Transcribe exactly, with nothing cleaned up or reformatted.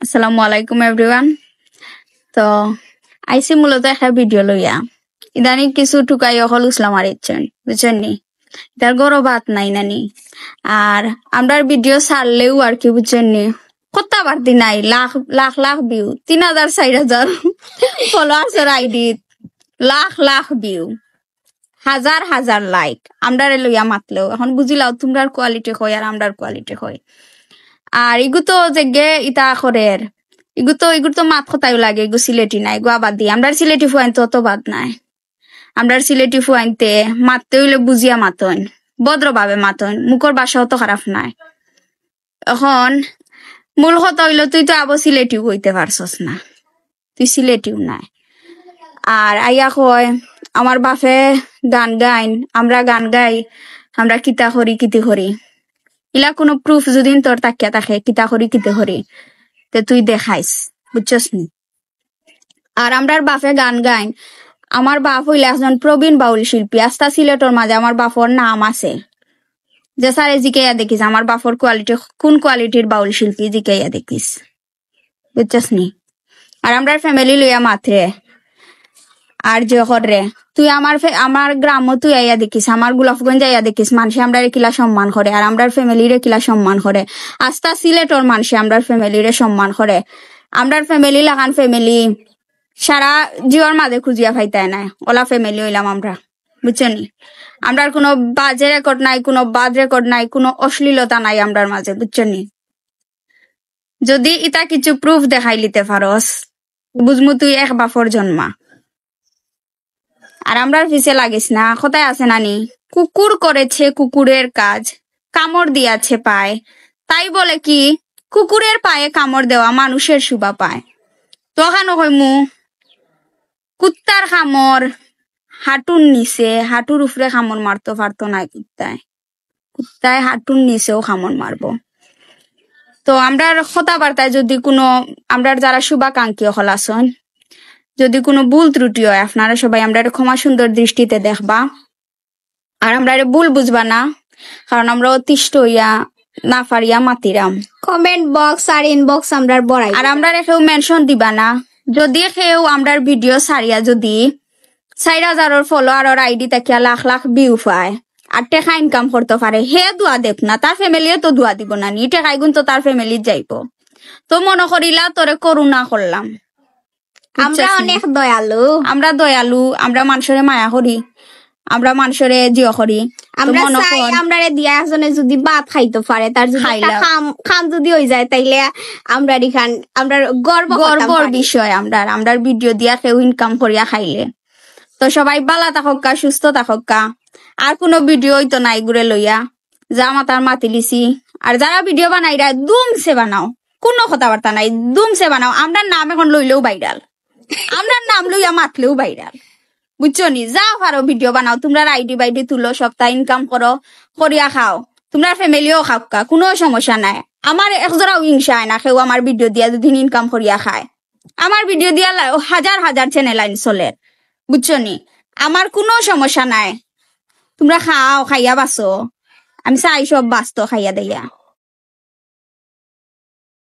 আসসালামু আলাইকুম এভরিওয়ান। তো আইছি মূলত একটা ভিডিও লইয়া। ইদানিং কিছু টুকাই অকল উসলা মারিচ্ছইন, বুঝছইন নি? ইতার ঘরো ভাত নাই নানি। আর আমরার ভিডিও ছাড়লেও আর কি, বুঝছইন নি, কথাবার্তি নাই। লাখ লাখ লাখ ভিউ, তিন হাজার চাইর হাজার ফলোয়ার্সর আইডিত লাখ লাখ ভিউ, হাজার হাজার লাইক। আমরারে লইয়া মাতলেও এখন বুঝিলাও তুমরার কোয়ালিটি কই আর আমরার কোয়ালিটি কই। আর ইগু তো যেগে ইতা করের, ইগু তো, ইগুর তো মাত কথাইও লাগে, ইগু সিলেটি নায়, ইগু আবাদি। আমরার সিলেটি ফুয়াইন তো অত বাদ নায়। আমরার সিলেটি ফুয়াইন্তে মাততে অইলে বুঝিয়া মাতইন, ভদ্রভাবে মাতইন, মুখর ভাষা অত খারাপ নায়। এখন মূল কথা অইলো তুই তো আবো সিলেটিও অইতে পারছস না, তুই সিলেটিও নায়। আর আইয়া কয়, "আমার বাফে গান গাইন, আমরা গান গাই, আমরা কিতা করি, কিতি করি।" ইলা কুনু প্রুফ যুদি তোর থাকিয়া থাকে, কিতা করি, কিতি করি, তে তুই দেখাইস, বুঝছস নি? আর আমরার বাফে গান গাইন। আমার বাফ অইলা একজন প্রবীণ বাউল শিল্পী। আস্তা সিলেটর মাঝে আমার বাফর নাম আছে। যে স্যারে জিকাইয়া দেখিস, আমার বাফর কোয়ালিটি, কুন কোয়ালিটির বাউল শিল্পী জিকাইয়া দেখিস, বুঝছস নি? আর আমরার ফ্যামিলি লইয়া মাতরে। আর যে কররে, তুই আমার ফে-, আমার গ্রামো তুই আইয়া দেখিস, আমার গোলাপগঞ্জ আইয়া দেখিস, মানষে আমরারে কিলা সম্মান করে, আর আমরার ফ্যামিলিরে কিলা সম্মান করে। আস্তা সিলেটর মানষে আমরার ফ্যামিলিরে সম্মান করে। আমরার ফ্যামিলি লাখান ফ্যামিলি সারা জীবন মাঝে খুঁজিয়া পাইতায় নায়, ওলা ফ্যামিলি অইলাম আমরা, বুঝছো নি? আমরার কুনু বাজে রেকর্ড নাই, কুনু বাদ রেকর্ড নাই, কুনু অশ্লীলতা নাই আমরার মাঝে, বুঝছো নি? যুদি ইতা কিছু প্রুফ দেখাইলিতে পারস, বুঝমু তুই এক বাফর জন্মা। আর আমরার পিছে লাগিস না, কথায় আছে নানি, "কুকুর করেছে কুকুরের কাজ, কামড় দিয়াছে পায়ে।" তাই বলে কি কুকুরের পায়ে কামড় দেওয়া মানুষের শোভা পায়? তখন কইমু, কুত্তার কামড় হাঁটুর নিচে, হাঁটুর উপরে কামড় মারতো পারতো নায় কুত্তায়। কুত্তায় হাঁটুর নিচেও কামড় মারবো। তো আমরার কথাবার্তায় যুদি কুনু, আমরার যারা শুভাকাঙ্ক্ষী অকল আছইন, যুদি কুনু ভুল ত্রুটি অয়, আপনারা সবাই আমরারে ক্ষমা সুন্দর দৃষ্টিতে দেখবা। আর আমরারে ভুল বুঝবা না, কারণ আমরা অতিষ্ঠ অইয়া না পারিয়া মাতিরাম। কমেন্ট বক্স আর ইনবক্স আমরার বড়াই। আর আমরারে কেউ মেনশন দিবা না। যুদি কেউ আমরার ভিডিও ছাড়িয়া যুদি চাইর হাজারর ফলোয়ারর আইডি থাকিয়া লাখ লাখ ভিউ পায়, আর টেকা ইনকাম করতো পারে, হে দোয়া দেউক না, তার ফ্যামিলিয়ে তো দোয়া দিবো না নি, টেকা ইগুন তো তার ফ্যামিলিত যাইবো। তো মনো করিলা তোরে করুণা করলাম। আমরা বুঝছস নি? অনেক দয়ালু। আমরা দয়ালু, আমরা মানষরে মায়া করি, আমরা মানষরে জিও করি। তো আমরা মনো চাই কর। আমরারে দিয়া একজনে যুদি ভাত খাইতো পারে, তার যুদি একটা খাইলাও। কাম, কাম যুদি অই যায়, তাইলে আমরার ইখান, আমরার গর্ব করতাম গর্বর পারি। বিষয় আমরার, আমরার ভিডিও দিয়া কেউ ইনকাম করিয়া খাইলে। তো সবাই ভালা থাকউক্কা, সুস্থ থাকউক্কা। আর কুনু ভিডিও অইতো নায় ইগুরে লইয়া, যা মাতার মাতিলিছি। আর যারা ভিডিও বানাইরা, দুমসে বানাও, কুনু কথাবার্তা নাই, দুমসে বানাও। আমরার নাম এখন লইলেও ভাইরাল, আমরার নাম লইয়া মাতলেও ভাইরাল, বুঝছো নি? যা পারো ভিডিও বানাও, তুমরার আইডি বাইডি তুলো, সপ্তাহ ইনকাম করো, করিয়া খাও, তুমরার ফ্যামিলিও খাউক্কা, কুনু সমস্যা নাই। আমার একজরাও হিংসা অয় না, কেউ আমার ভিডিও দিয়া দুদিন ইনকাম করিয়া খায়। আমার ভিডিও দিয়া লা-, হাজার হাজার চ্যানেল আইন চলের, বুঝছো নি? আমার কুনু সমস্যা নাই, তুমরা খাও, খাইয়া বাঁচো। আমি চাই সব বাঁচতো খাইয়া দাইয়া।